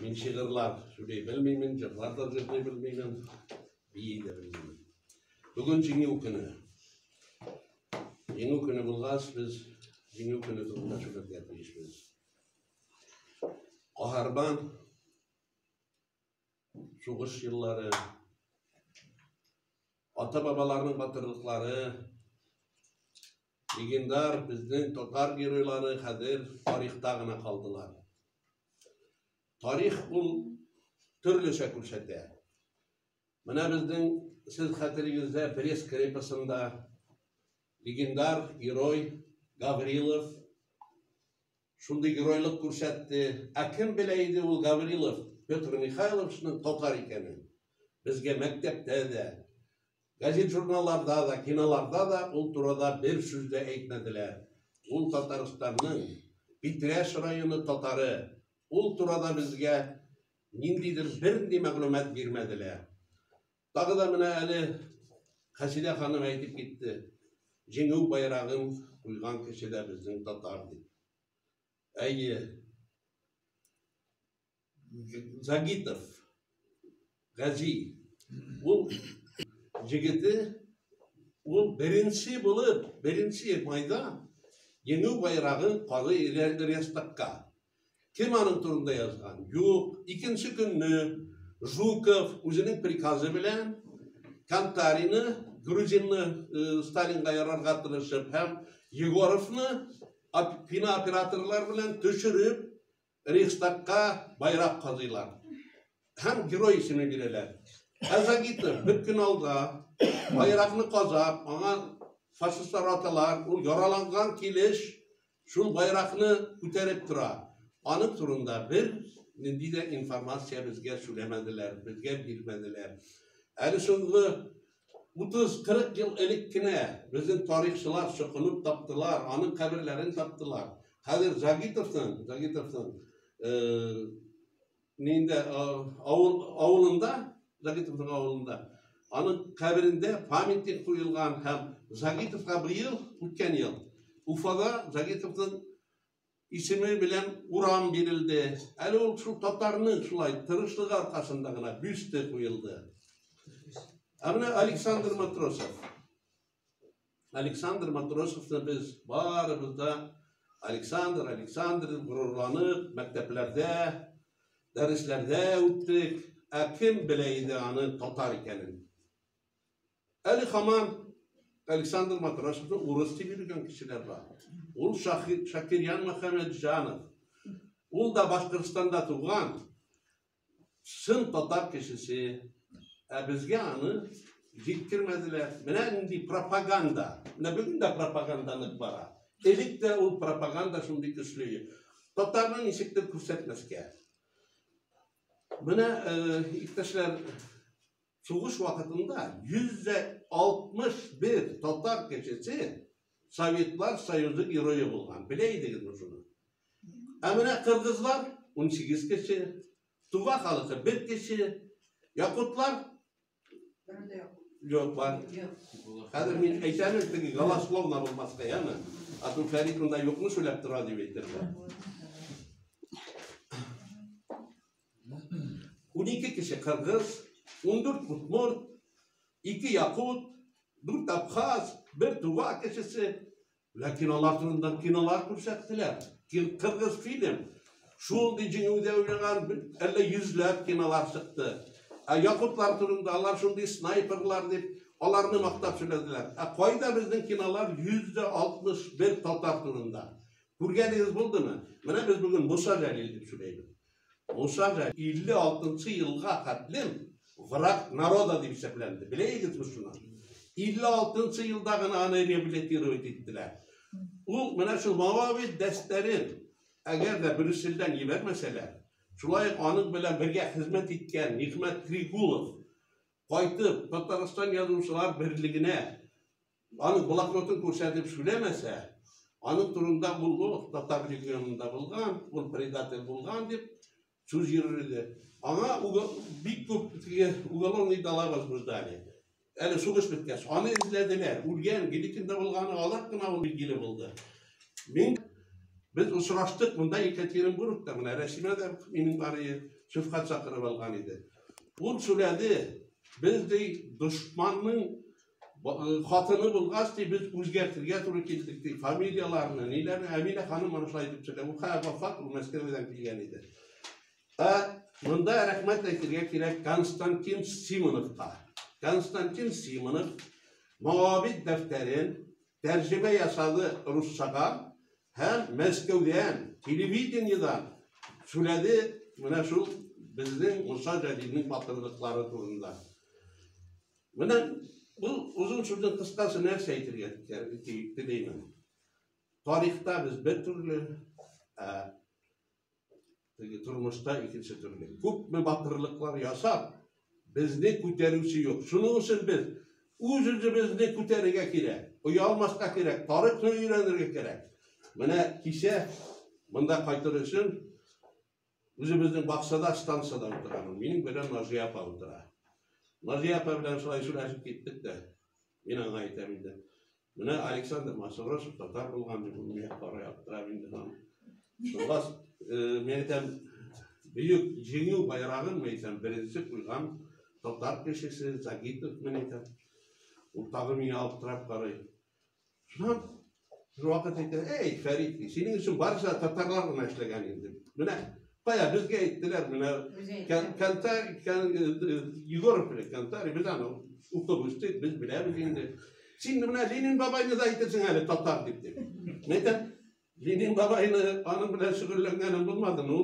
Мин шигырьләр сөйли белмимен, җырлар да җырлый белмимен, бии дә белмимен. Бүген Җиңү көне. Җиңү көне булгач, без Җиңү көне турында сөйләргә тиешбез. Каһарман сугыш еллары, ата-бабаларның батырлыклары, легендар безнең татар геройлары хәзер тарихта гына калдылар. Тарих ул төрлечә күрсәтә. Менә безнең сез хәтерегездә Брест крепостында легендар герой Гаврилов шундый геройлык күрсәтте. Ә кем белә иде ул Гаврилов Петр Михайловичның татар икәнен? Безгә мәктәптә дә, газет-журналларда да, киноларда да ул турыда бер сүз дә әйтмәделәр. Ул Татарстанның Питрәч районы татары. Ул турыда безгә ниндидер бернинди мәгълүмат бирмәделәр. Тагы да менә әле Хәсидә ханым әйтеп китте. Җиңү байрагын куйган кеше дә безнең татар дип. Әйе. Загитов Гази ул җегете ул беренче булып, беренче майда Җиңү байрагын кадый Рейхстагка. Кем аның турында язган? Юк. Икенче көнне Жуков үзенең приказы белән Кантарины, грузинны Сталинга ярарга тырышып һәм Егоровны кинооператорлар белән төшереп Рейхстагка байрак казыйлар. Һәм герой исеме бирәләр. Ә Загитов бер көн алда байракны казап, аңа фашистлар аталар, ул яраланган килеш шул байракны күтәреп тора. Аның турында бер нинди дә информация безгә сөйләмәделәр, безгә бирмәделәр. Әле соңгы 30-40 ел элек кенә безнең тарихчылар чокынып таптылар, аның каберләрен таптылар. Хәзер Загитовның, Загитовның нинде авыл авылында, Загитовның авылында аның каберендә памятник куелган һәм Загитовка быел, үткән ел Уфада Загитовның исеме белән урам бирелде. Әле ул шул татарның шулай тырышлыгы аркасында гына бюсты куелды. Ә менә Александр Матросов. Александр Матросовны без барыбыз да Александр, Александр дип горурланып, мәктәпләрдә, дәресләрдә үттек. Ә кем белә иде аны татар икәнен? Әле һаман Александр Матросовны урыс дип йөргән кешеләр бар. Ул Шакирьян Мөхәммәтҗанов. Ул да Башкортстанда туган. Чын татар кешесе, ә безгә аны җиткермәделәр. Менә нинди пропаганда. Менә бүген дә пропаганда нык бара. Элек тә ул пропаганда шундый көчле. Татарны ничектер күрсәтмәскә. Менә, иптәшләр, сугыш вакытында 161 татар кешесе Советлар Союзы герое булган. Белә идегезме шуны? Ә менә кыргызлар 18 кеше, Тува халкы 1 кеше, якутлар Юк, бар. Хәзер мин әйтәм, теге голословно булмаска, яме. А то Фәрит монда юкны сөйләп тора дип әйтерләр. 12 кеше кыргыз, 14 удмурт, 2 якут, 4 абхаз, 1 тува кешесе. Ләкин алар турында кинолар күрсәттеләр. Кыргыз фильм. Шундый җиңүдә уйнаган әллә йөзләп кинолар чыкты. Ә якутлар турында алар шундый снайперлар дип, аларны мактап сөйләделәр. Ә кайда безнең кинолар 161 татар турында? Күргәнегез булдымы? Менә без бүген Муса Җәлил дип сөйләйбез. Муса Җәлил 56 елга хәтлем враг народа дип исәпләнде. Белә идегезме шуны? 56 елда гына аны реабилитировать иттеләр. Ул менә шул Моабит дәфтәрен әгәр дә Брюссельдән җибәрмәсәләр, шулай ук аның белән бергә хезмәт иткән Нигъмәт Тригулов кайтып Татарстан язучылар берлегенә аның блокнотын күрсәтеп сөйләмәсә, аның турында ул ул татар легионында булган, ул предатель булган дип сүз йөрер иде. Аңа бик күп теге уголовный дела возбуждали. Әле сугыш беткәч, аны эзләделәр. Үлгән, гильотинда булганы алак кына ул билгеле булды. Мин Без очраштык монда Екатеринбургта, менә Рәсимә дә минем бар иде, Шөфкать чакырып алган иде. Ул сөйләде, без ди дошманның хатыны булгач, ди, без үзгәртергә туры килдек, ди, фамилияләрне, ниләрне. Әминә ханым моны шулай дип сөйләде. Ул хәзер вафат, ул Мәскәүдән килгән иде. Ә монда рәхмәт әйтергә кирәк Константин Симоновка. Константин Симонов Моабит дәфтәрен тәрҗемә ясады русчага һәм Мәскәүдән, телевидениедән сөйләде менә шул безнең Муса Җәлилнең батырлыклары турында. Менә бу озын сүзнең кыскасы нәрсә әйтергә телимен. Тарихта без бер төрле, ә теге тормышта икенче төрле. Күпме батырлыклар ясап, безне күтәрүче юк. Шуның өчен без үз-үзебезне күтәрергә кирәк, оялмаска кирәк, тарихны өйрәнергә кирәк. Менә кичә монда кайтыр өчен үзебезнең бакчада станцияда утырамын. Минем белән Наҗия апа утыра. Наҗия апа белән шулай сөйләшеп киттек тә. Мин аңа әйтәм инде. Менә Александр Масоросов татар булган дип, ул миңа карый аптырап инде һәм. Шулас, мин әйтәм, бөек җиңү байрагын, мин әйтәм, беренче куйган татар кешесе Загитов, мин әйтәм. Ул тагы миңа аптырап карый. Шуннан бер вакыт әйтә, эй, Фәрит, ди, синең өчен барысы да татарлар гына эшләгән инде. Менә кая безгә әйттеләр, менә Кантар, Егоров белән Кантар, без аны укып үстек, без беләбез инде. Син менә Ленин бабайны да әйтерсең әле татар дип дип. Мен әйтәм, Ленин бабайны аның белән шөгыльләнгәнем булмады. Ул